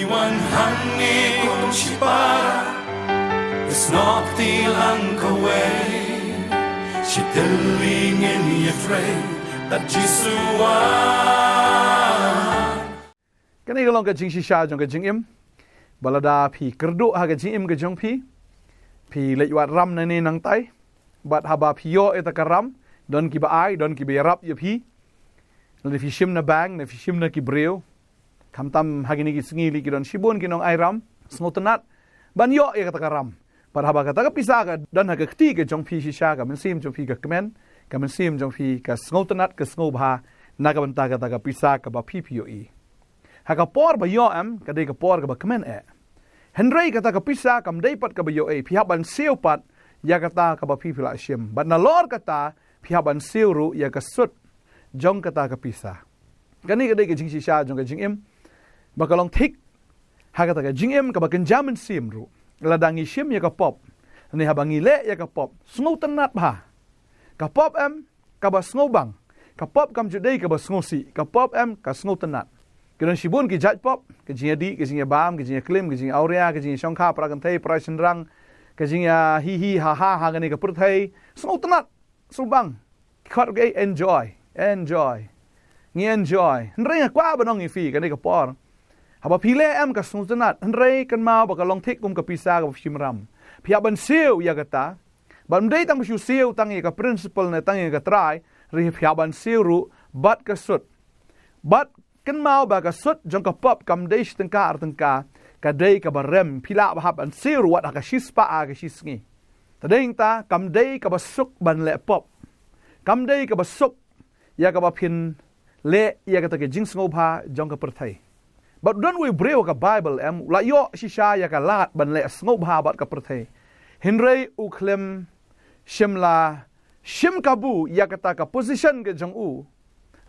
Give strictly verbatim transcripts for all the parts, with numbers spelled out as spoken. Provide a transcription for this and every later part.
Wan hangne kum shipara, is not the lang kaway. Shitili ngin ye trei, that Jisu wan. Kane ka long ka jingshisha jong ka jingim. Ba lada phi kyrduh ha ka jingim ka jong phi, phi leit wad ram nane nangtai. Bad haba phi ïoh ïa kata ka ram, don kiba ai, don kiba ïarap ïa phi. Lada phi shim na bank, ne phi shim na ki briew. Khamtam ha kine ki sngi lei ki don shibun ki nong ai ram, sngewtynnat ban ïoh ïa kata ka ram. Bad haba kata ka pisa ka don ha ka kti ka jong phi shisha, ka mynsiem jong phi ka kmen, ka mynsiem jong phi ka sngewtynnat, ka sngewbha na ka bynta kata ka pisa kaba phi phi ïohi. Ha ka por ba ïoh em, ka dei ka por kaba kmen eh. Hynrei kata ka pisa kam dei pat kaba ïohi, phi hap ban siew pat ïa kata kaba phi phi la shim. Bad nalor kata, phi hap ban siew ruh ïa ka sut jong kata ka pisa. Kane ka dei ka jingshisha jong ka jingim. Ba ka long thik ha kata ka jingim kaba kynja mynsiem ruh. Lada ngi shim ïa ka pop, ne haba ngi leh ïa ka pop, sngewtynnat bha. Ka pop em, kaba sngewbang. Ka pop kam ju dei kaba sngewsih. Ka pop em, ka sngewtynnat. Ki don shibun ki jait pop, ka jingïadih, ka jingïabam, ka jingïaklim, ka jingïaawria, ka jingïashongkha, para kynthei, para shynrang, ka jingïa hi hi ha ha ha kane ka pyrthei. Sngewtynnat, sngewbang. Ki khot ruh enjoy, enjoy. Ngi enjoy. Hynrei nga kwah ban ong ïa phi kane ka por, haba phi leh em ka sngewtynnat, hynrei kynmaw ba ka long thik kum ka pisa kaba phi shim ram. Phi hap ban siew ïa kata. Bad ym dei tang ba shu siew tang ïa ka principal ne tang ïa ka trai, hynrei phi hap ban siew ruh bad ka sut. Bad kynmaw ba ka sut jong ka pop kam dei shi tyngka ar tyngka, ka dei kaba rem, phi lah ba hap ban siew ruh wat ha ka shispah ha ka shisngi. Te dei nangta kam dei kaba suk ban leh pop. Kam dei kaba suk ïa kaba phin leh ïa kata ka jingsngewbha jong ka pyrthei. Bad u don uwei u briew ha ka Baibl em, u la ïoh shisha ïa ka lad ban leh sngewbha bad ka pyrthei. Hynrei u khlem shym la shim kabu ïa kata ka position ka jong u,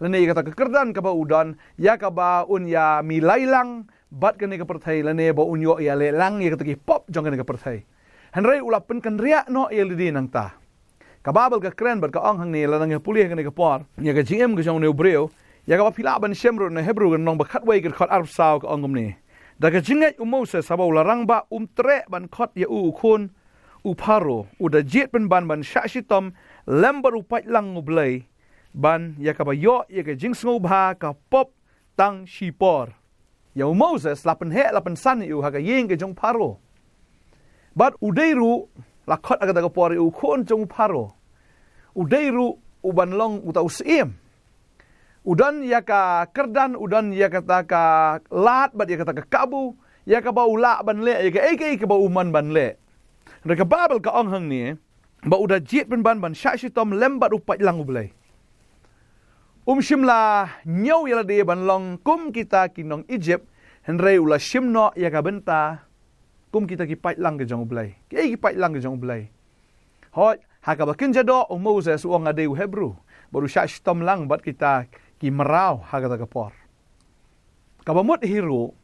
lane ïa kata ka kyrdan kaba u don, ïa kaba un ïa milai lang bad kane ka pyrthei, lane ba un ïoh ïaleh lang ïa kata ki pop jong kane ka pyrthei. Hynrei u la pynkynriah noh ïa lade nangta. Ka Baibl ka kren bad ka ong hangne, lada ngi pule ha kane ka por, ïa ka jingim ka jong une u briew, ïa kaba phi lah ban shem ruh na Hebru ka lynnong ba khatwei ka dkhot arphew saw, ka ong kumne: Da ka jingngeit u Moses haba u la rangbah, um treh ban khot ïa u u khun u Pharaoh, u da jied pynban ban shah shitom lem bad u paidlang U Blei, ban ïa kaba ïoh ïa ka jingsngewbha ka pop tang shipor. Ïa u Moses la pynheh, la pynsan ïa u ha ka ïing ka jong u Pharaoh. Bad u dei ruh, la khot ha kata ka por ïa u khun jong u Pharaoh. U dei ruh u ban long uta u syiem. U don ïa ka kyrdan, u don ïa kata ka lad bad ïa kata ka kabu, ïa kaba u lah ban leh ïa kaei kaei kaba u mon ban leh. Hynrei ka Baibl ka ong hangne, ba u da jied pynban ban shah shitom lem bad u paidlang U Blei. Um shym la ñiew ïa lade ban long kum kita ki nong Egypt, hynrei u la shim noh ïa ka bynta kum kita ki paidlang ka jong U Blei. Kiei ki paidlang ka jong U Blei? Hooid, ha kaba kynja doh u Moses u ong nga dei u Hebru, bad u shah shitom lang bad kita ki mraw ha kata ka por. Kaba mut hi ruh,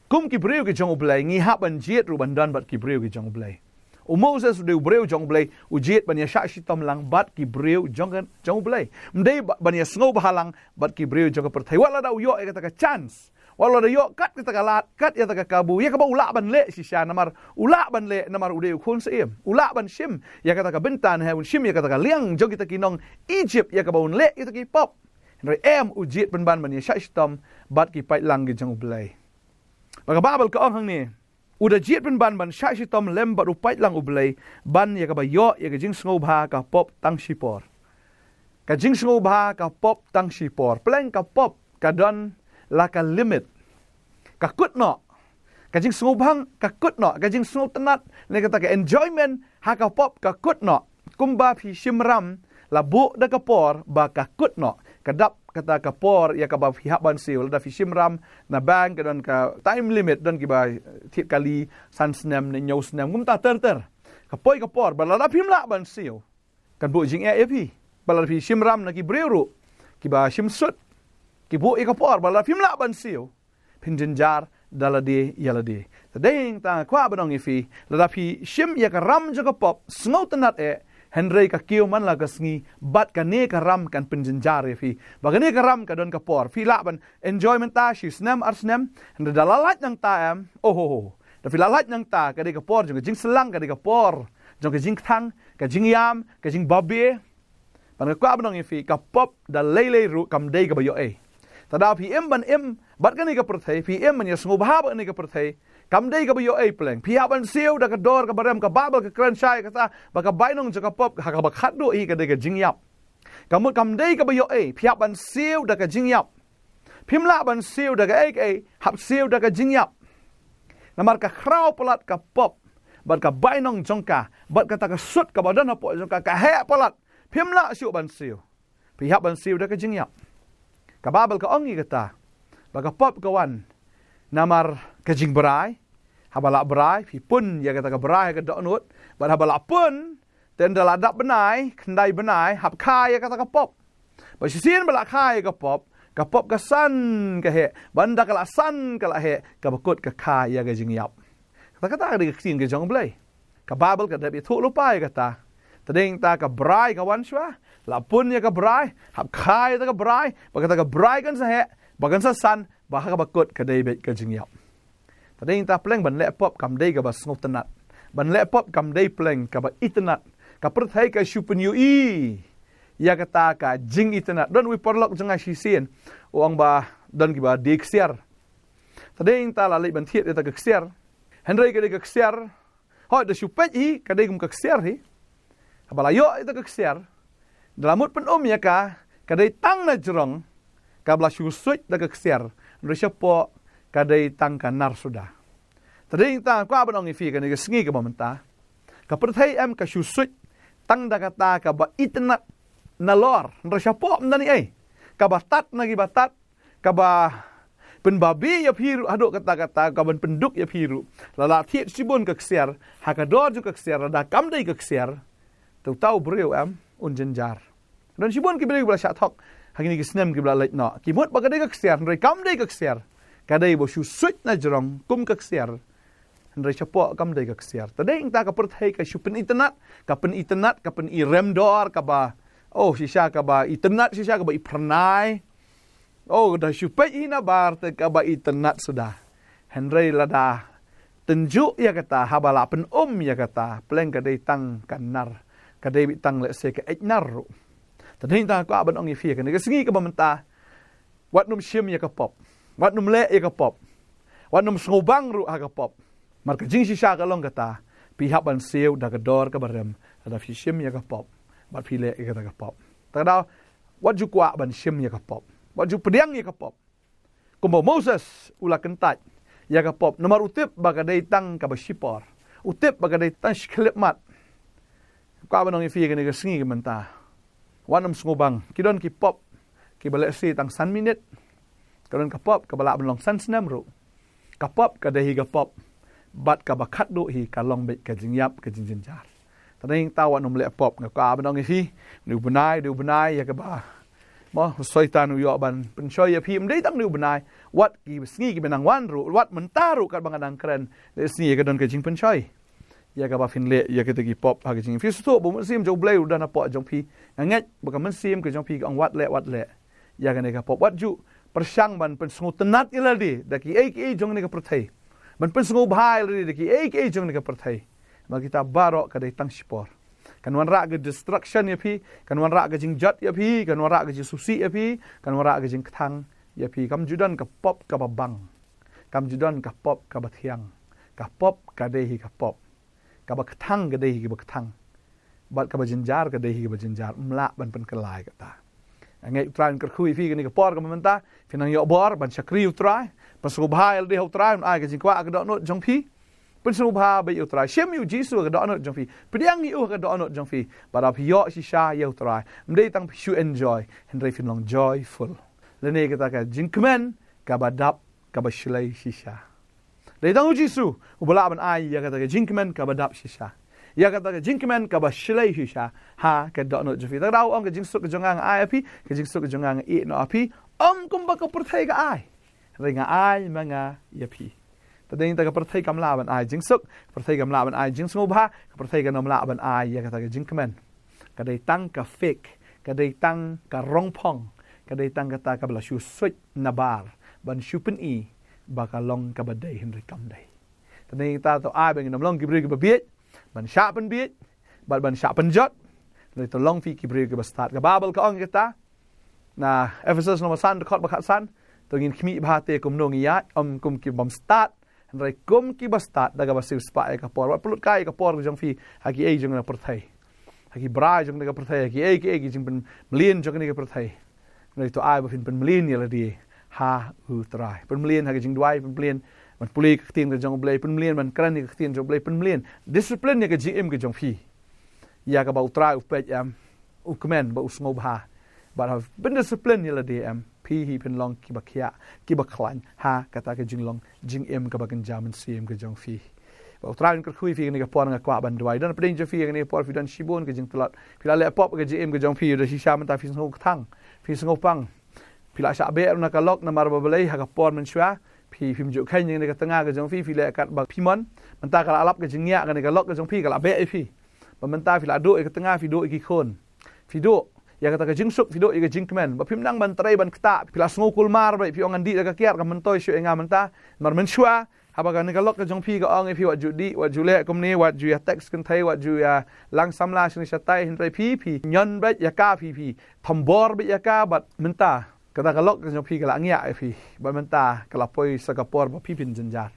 kum ki briew ki jong U Blei, ngi hap ban jied ruh ban don bad ki briew ki jong U Blei. U Moses u dei u briew jong U Blei, u jied ban ïa shah shitom lang bad ki briew jong ka, jong U Blei. Ym dei ba, ban ïa sngewbha lang bad ki briew jong ka pyrthei. Wat lada u ïoh ïa kata ka chance, wat lada ïoh kat kata ka lad, kat ïa kata ka kabu, ïa kaba u lah ban leh shisha, namar u lah ban leh, namar u dei u khun syiem. U lah ban shim ïa kata ka bynta, ne un shim ïa kata ka liang jong kita ki nong Egypt, ïa kaba un leh ïa kita ki pop. Hynrei em, u jied pynban ban ïa shah shitom bad ki paidlang ki jong U Blei. Ba ka Baibl ka ong hangne, u da jied pynban ban shah shitom lem bad u paidlang U Blei, ban ïa kaba ïoh ïa ka jingsngewbha ka pop tang shipor. Ka jingsngewbha ka pop tang shipor. Pleng ka pop ka don la ka limit. Ka kut noh. Ka jingsngewbha ka kut noh. Ka jingsngewtynnat, ne kata ka enjoyment ha ka pop ka kut noh. Kumba phi shim ram, la buh da ka por ba ka kut noh. Ka dap kata ka por ïa kaba phi hap ban siew. Lada phi shim ram na bank, ka don ka time limit, don kiba thied kali san snem ne hynñiew snem, kumta ter ter. Ka poi ka por, bad lada phim lah ban siew, kan buh jingeh ïa phi. Bad lada phi shim ram na ki briew ruh kiba shim sut, ki buh ïa ka por, bad lada phim lah ban siew, phin jynjar da lade ïa lade. Te dei nangta nga kwah ban ong ïa phi, lada phi shim ïa ka ram jong ka pop, sngewtynnat eh, Hynrei ka kiew man la ka sngi, bad kane ka ram kan pynjynjar ïa phi. Bad kane ka ram ka don ka por. Phi lah ban enjoy mynta shi snem ar snem, hynrei da la lait nangta em. Oh ho ho. Da phi la lait nangta, ka dei ka por jong ka jingsylluk, ka dei ka por jong ka jingkthang, ka jingïam, ka jingbabe. Ban ka kwah ban ong ïa phi, ka pop da lei lei ruh kam dei kaba ïoh ei. Te da phi im ban im bad kane ka pyrthei, phi im ban ïa sngewbha bad kane ka pyrthei, kam dei kaba ïoh ei pleng. Phi hap ban siew da ka dor kaba rem. Ka Baibl ka kren shai kata ba ka bainong jong ka pop ha kaba khatduh hi ka dei ka jingïap. Ka mut kam dei kaba ïoh ei, phi hap ban siew da ka jingïap. Phim lah ban siew da kaei kaei, hap siew da ka jingïap. Namar ka khraw palat ka pop bad ka bainong jong ka, bad kata ka sut kaba don hapoh jong ka, ka heh palat. Phim lah shuh ban siew. Phi hap ban siew da ka jingïap. Ka Baibl ka ong ïa kata ba ka pop ka wan namar ka jingbrai. Haba la brai, phi pun ïa kata ka brai ha ka dohnud. Bad haba la pun, te ynda la dap bnai, khyndai bnai, hap kha ïa kata ka pop. Bad shisien ba la kha ïa ka pop, ka pop ka san ka heh. Bad ynda ka la san ka la heh, kaba kut ka kha ïa ka jingïap. Kata, kata ka dei ka ktien ka jong U Blei. Ka Baibl ka dep ïathuh lypa ïa kata. Te dei nangta ka brai ka wan shuwa, la pun ïa ka brai, hap kha ïa kata ka brai, bad kata ka brai kan sa heh, bad kan sa san, bad ha kaba kut ka dei beit ka jingïap. Te dei nangta pleng ban leh pop kam dei kaba sngewtynnat. Ban leh pop kam dei pleng kaba itynnat. Ka pyrthei ka shu pynïohi ïa kata ka jingitynnat. Don uwei u paralok jong nga shisien, u ong ba don kiba die ksiar. Te dei nangta la leit ban thied ïa kata ka ksiar. Hynrei ka dei ka ksiar, hooid, da shu peit hi, ka dei kum ka ksiar hi. Haba la ïoh ïa kata ka ksiar, da la mut pyn-um ïa ka, ka dei tang na jrong kaba la shu suit da ka ksiar. Hynrei shapoh ka dei tang ka nar suda. Te dei nangta kwah ban ong ïa phi kane ka sngi kaba mynta, ka pyrthei em ka shu suit tang da kata kaba itynnat nalor. Hynrei shapoh ym don ei ei. Kaba tad na kiba tad, kaba pynbabe ïa phi ruh haduh katta katta, kaban pynduk ïa phi ruh. La la thied shibun ka ksiar, ha ka dor jong ka ksiar, lada kam dei ka ksiar, te uta u briew em un jynjar. Don shibun ki briew kiba la shah thok ha kine ki snem kiba la leit noh. Ki mut ba ka dei ka ksiar, hynrei kam dei ka ksiar. Ka dei ba shu suit na jrong kum ka ksiar, hynrei shapoh kam dei ka ksiar. Te dei nangta ka pyrthei ka shu pynitynnat, ka pynitynnat, ka pyni rem dor, kaba, oh, shisha kaba itynnat, shisha kaba iphyrnai. Oh, da shu peit hi na bar te kaba itynnat suda. Hynrei lada tynjuh ïa kata, haba la pyn-um ïa kata, pleng ka dei tang ka nar, ka dei beit tang lehse ka eit nar ruh. Te dei nangta kwah ban ong ïa phi kane ka sngi kaba mynta, wat nym shim ïa ka pop. Wat nym leh ïa ka pop. Wat nym sngewbang ruh ha ka pop. Namar ka jingshisha ka long kata, phi hap ban siew da ka dor kaba rem lada phi shim ïa ka pop bad phi leh ïa kata ka pop. Te da, wat ju kwah ban shim ïa ka pop. Wat ju pdiang ïa ka pop. Kumba u Moses u la kyntait ïa ka pop, namar u tip ba ka dei tang kaba shipor. U tip ba ka dei tang shi khyllipmat. Kwah ban ong ïa phi kane ka sngi ka mynta, wat nym sngewbang. Ki don ki pop kiba lehse tang san minit. Ka don ka pop kaba lah ban long san snem ruh. Ka pop ka dei hi ka pop, bad kaba khatduh hi ka long beit ka jingïap, ka jingjynjar. Te dei nangta wat nym leh pop. Nga kwah ban ong ïa phi, une u bnai, une u bnai ïa kaba, mo, u Soitan u ïoh ban pynshoi ïa phi. Ym dei tang une u bnai, wat ki sngi kiba nang wan ruh, wat mynta ruh katba nga dang kren, lehse ka don ka jingpynshoi ïa kaba phin leh ïa kita ki pop ha ka jingim. Phi sngewthuh ba u Mynsiem jong U Blei u don hapoh jong phi. Nga ngeit ba ka mynsiem ka jong phi ka ong wat leh, wat leh ïa kane ka pop. Wat ju pyrshang ban pynsngewtynnat ïa lade da kiei kiei jong kane ka pyrthei. Ban pynsngewbha ïa lade da kiei kiei jong kane ka pyrthei. Ba kita baroh ka dei tang shipor. Kan wanrah ka destruction ïa phi, kan wanrah ka jingjot ïa phi, kan wanrah ka jingsngewsih ïa phi, kan wanrah ka jingkthang ïa phi. Kam ju don ka pop kaba bang. Kam ju don ka pop kaba thiang. Ka pop ka dei hi ka pop. Kaba kthang ka dei hi kaba kthang. Bad kaba jynjar ka dei hi kaba jynjar. Ym lah ban pynkylla ïa kata. Nga ngeit U Trai un kyrkhu ïa phi kane ka por kaba mynta. Phin nang ïoh bor ban shakri U Trai. Pynsngewbha ïa lade ha U Trai, un ai ka jingkwah ha ka dohnud jong phi. Pynsngewbha beit ïa U Trai. Shim ïa U Jisu ha ka dohnud jong phi. Pdiang ïa u ha ka dohnud jong phi. Bad da phi ïoh shisha ïa U Trai, ym dei tang phi shu enjoy, hynrei phin long joyful. Lane kata ka jingkmen kaba dap kaba shlei shisha. Dei tang U Jisu uba lah ban ai ïa kata ka jingkmen kaba dap shisha, ïa kata ka jingkmen kaba shlei shisha ha ka dohnud jong phi. Te da u ong, ka jingsuk ka jong nga nga ai ïa phi, ka jingsuk ka jong nga nga ïeh noh ïa phi. Ym kumba ka pyrthei ka ai, hynrei nga ai ma nga ïa phi. Te dei nangta ka pyrthei kam lah ban ai jingsuk, ka pyrthei kam lah ban ai jingsngewbha, ka pyrthei kam lah ban ai ïa kata ka jingkmen. ka dei tang ka fake, ka dei tang ka rongphong, ka dei tang kata kaba la shu suit nabar ban shu pyni ba ka long kaba dei hynrei kam dei. Te nangta to ai ba ngin ym long ki briew kiba bieit ban shah pynbieit bad ban shah pynjot. Hynrei to long phi ki briew kiba stad. Ka Baibl ka ong kata na Ephesus lynnong ba san, dkhot ba khatsan, to ngin khmih bha te kumno ngi ïaid, ym kum ki bym stad, hynrei kum kiba stad da kaba siewspah ïa ka por. Wat pynlut kai ïa ka por ka jong phi ha kiei jong ka pyrthei, ha ki brai jong ka pyrthei, ha kiei kiei ki jingpynmlien jong ka pyrthei. Hynrei to ai ba phin pynmlien ïa lade ha U Trai. Pynmlien ha ka jingduwai, pynmlien ban pule ka ktien ka jong U Blei, pynmlien ban kren ïa ka ktien jong U Blei, pynmlien, discipline ïa ka jingim ka jong phi. Ïa kaba U Trai u peit em, u kmen bad u sngewbha. Bad haba phin discipline ïa lade em, phi hi phin long kiba khiah, kiba khlaiñ ha kata ka jinglong jingim kaba kynja mynsiem ka jong phi. Bad U Trai un kyrkhu ïa phi kane ka por, nga kwah ban duwai. Don hapdeng jong phi kane ka por phi don shibun ka jingtlot. Phi la leh pop ka jingim ka jong phi, da shisha mynta phi sngewkthang, phi sngewpang. Phi la shah beh ruh na ka lok namar ba balei ha ka por mynshuwa phi, phim ju kheiñ ïa kane ka tnga ka jong phi, phi leh katba phi mon. Mynta ka la lap ka jingïa, kane ka lok ka jong phi ka la beh ïa phi. Ba mynta phi la duh ïa ka tnga, phi duh ïa ki khun. Phi duh ïa kata ka jingsuk, phi duh ïa ka jingkmen. Ba phim nang ban trei ban ktah, phi la sngew kulmar beit, phi ong ngan dih da ka kiad, ka myntoi shuh ïa nga mynta. Namar mynshuwa haba kane ka lok ka jong phi ka ong ïa phi wat ju dih, wat ju leh kumne, wat ju ïa text kynthei, wat ju ïa lang samla shane shatai, hynrei phi, phi ñion beit ïa ka, phi, phi thombor beit ïa ka. Bad mynta kata ka lok ka jong phi ka la ngiah ïa phi. Bad mynta ka la poi sa ka por ba phi phin jynjar.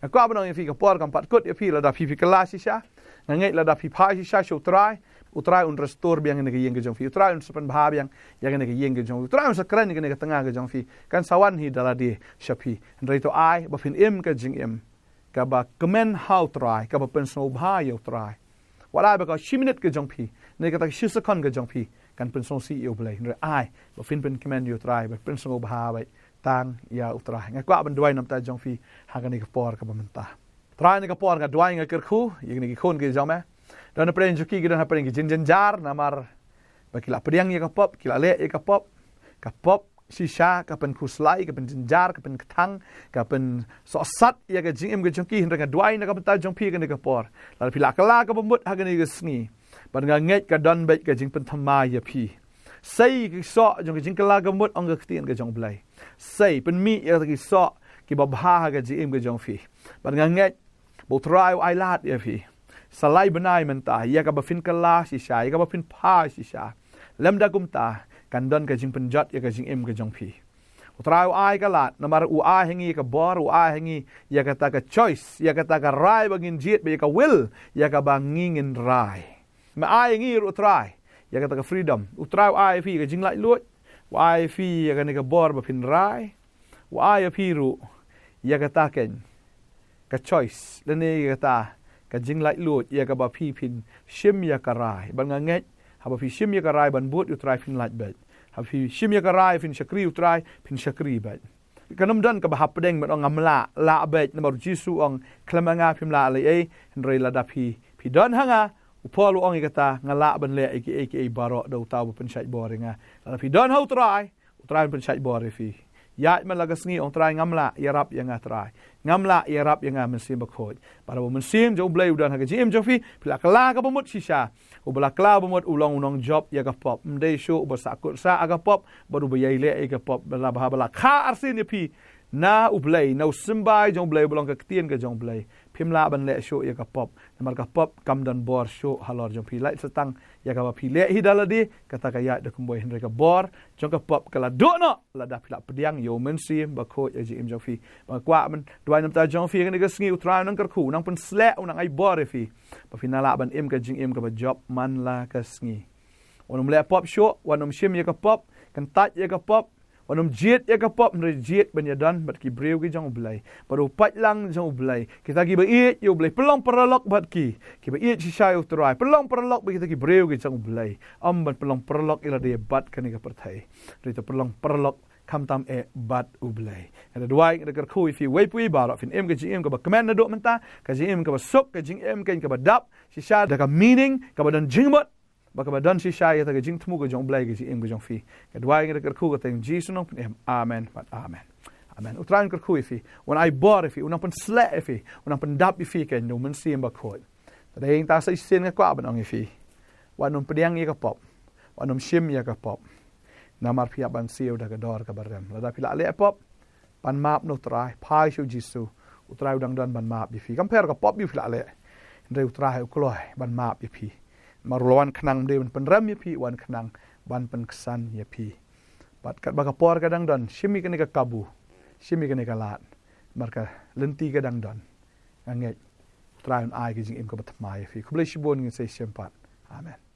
Nga kwah ban ong ïa phi, ka por kam pat kut ïa phi lada phi, phi kylla shisha. Nga ngeit lada phi phai shisha sha U Trai, U Trai un restore biang ïa kane ka ïing ka jong phi. U Trai un sa pynbha biang ïa kane ka ïing ka jong phi. U Trai un sa kren ïa kane ka tnga ka jong phi. Kan sa wan hi da lade sha phi. Hynrei to ai ba phin im ka jingim kaba kmen ha U Trai, kaba pynsngewbha ïa U Trai. Wat ai ba ka shi minit ka jong phi, ne kata ka shi second ka jong phi, kan pynsngewsih ïa U Blei. Hynrei ai ba phin pynkmen ïa U Trai, ba pynsngewbha beit tang ïa U Trai. Nga kwah ban duwai namar jong phi ha kane ka por kaba mynta. Trai, ha kane ka por nga duwai, nga kyrkhu ïa kine ki khun ki jong me. Don hapdeng jong ki, ki don hapdeng ki jingjynjar namar ba ki la pdiang ïa ka pop, ki la leh ïa ka pop. Ka pop shisha ka pynkhuslai, ka pynjynjar, ka pynkthang, ka pynsohsat ïa ka jingim ka jong ki. Hynrei nga duwai na ka bynta jong phi ha kane ka por. Lada phi la kylla kaba mut ha kane ka sngi, bad nga ngeit ka don beit ka jingpynthymmai ïa phi. Sei ki soh jong ka jingkylla kaba mut, ong ka ktien ka jong U Blei. Sei pynmih ïa ki soh kiba bha ha ka jingim ka jong phi. Bad nga ngeit ba U Trai u ailad ïa phi. Sa lai bnai mynta ïa kaba phin kylla shisha, ïa kaba phin phai shisha. Lymda kumta kan don ka jingpynjot ïa ka jingim ka jong phi. U Trai u ai ka lad, namar u ai ha ngi ïa ka bor, u ai ha ngi ïa kata ka choice, ïa kata ka rai ba ngin jied bad ïa ka will ïa kaba ngi ngin rai. Me ai ha ngi ruh, U Trai, ïa kata ka freedom. U Trai u ai ïa phi ka jinglaitluid, u ai ïa phi ïa kane ka bor ba phin rai. U ai ïa phi ruh ïa kata ka, ka choice, lane ïa kata ka jinglaitluid ïa kaba phi phin shim ïa ka rai. Bad nga ngeit haba phi shim ïa ka rai ban bud ïa U Trai, phin lait beit. Haba phi shim ïa ka rai phin shakri U Trai, phin shakri beit. Kan ym don kaba hapdeng ban ong ngam lah, lah beit, namar U Jisu u ong, khlem ïa nga phim lah lei ei. Hynrei lada phi, phi don ha nga, u Paul u ong ïa kata, nga lah ban leh ïa kiei kiei baroh da uta uba pynshait bor ïa nga. Lada phi don ha U Trai, U Trai un pynshait bor ïa phi. Ïaid man la ka sngi, ong, Trai, ngam lah, ïarap ïa nga Trai. Ngam lah, ïarap ïa nga Mynsiem Bakhuid. Bad haba U Mynsiem jong U Blei u don ha ka jingim jong phi, phi la kylla kaba mut shisha. Uba la kylla ba mut u long u nongjop ïa ka pop. Ym dei shuh uba sahkut sah ha ka pop bad uba ïai leh ïa ka pop. Ba la, ba la kha arsien ïa phi na U Blei, na u symbai jong U Blei, uba long ka ktien ka jong U Blei, phim lah ban leh shuh ïa ka pop. Namar ka pop kam don bor shuh halor jong phi. Lait sa tang ïa kaba phi leh hi da lade, kata ka ïaid da kynmaw. Hynrei ka bor jong ka pop ka la duh noh lada phi la pdiang ïa U Mynsiem Bakhuid ha ka jingim jong phi. Bad nga kwah ban duwai namar jong phi ha kane ka sngi, U Trai un nang kyrkhu, un nang pynsleh, un nang ai bor ïa phi, ba phin lah ban im ka jingim kaba jop man la ka sngi. Wat nym leh pop shuh, wat nym shim ïa ka pop, kyntait ïa ka pop, wat nym jied ïa ka pop, hynrei jied ban ïadon bad ki briew ki jong U Blei, bad u paidlang jong U Blei. Kita kiba ïeit ïa U Blei, pynlong paralok bad ki, kiba ïeit shisha ïa U Trai, pynlong paralok bad kita ki briew ki jong U Blei. Ym ban pynlong paralok ïa lade bad kane ka pyrthei. Hynrei to pynlong paralok khamtam eh bad U Blei. Nga da duwai, nga da kyrkhu ïa phi uwei pa uwei baroh, phin im ka jingim kaba kmen naduh mynta, ka jingim kaba suk, ka jingim keiñ kaba dap shisha da ka meaning, kaba don jingmut, bad kaba don shisha ïa kata ka jingthmu ka jong U Blei ha ka jingim ka jong phi. Nga duwai, nga da kyrkhu ha ka kyrteng U Jisu, nongpynim. Amen bad amen. Amen. U Trai un kyrkhu ïa phi, un ai bor ïa phi, un nang pynsleh ïa phi, un nang pyndap ïa phi keiñ da U Mynsiem Bakhuid. Te dei nangta sa shisien nga kwah ban ong ïa phi, wat nym pdiang ïa ka pop, wat nym shim ïa ka pop. Namar phi hap ban siew da ka dor kaba rem. Lada phi la leh pop, ban map na u Trai, phai sha u Jisu. U Trai u dang don ban map ïa phi. Kam pher ka pop ba phi la leh, hynrei u Trai u kloi ban map ïa phi. Namar u la wan khnang ym dei ban pynrem ïa phi, u wan khnang ban pynksan ïa phi. Bad katba ka por ka dang don, shim ïa kane ka kabu, shim ïa kane ka lad. Namar ka lynti ka dang don. Nga ngeit u Trai un ai ka jingim kaba thymmai ïa phi. Khublei shibun, ngin sa ïashem pat. Amen.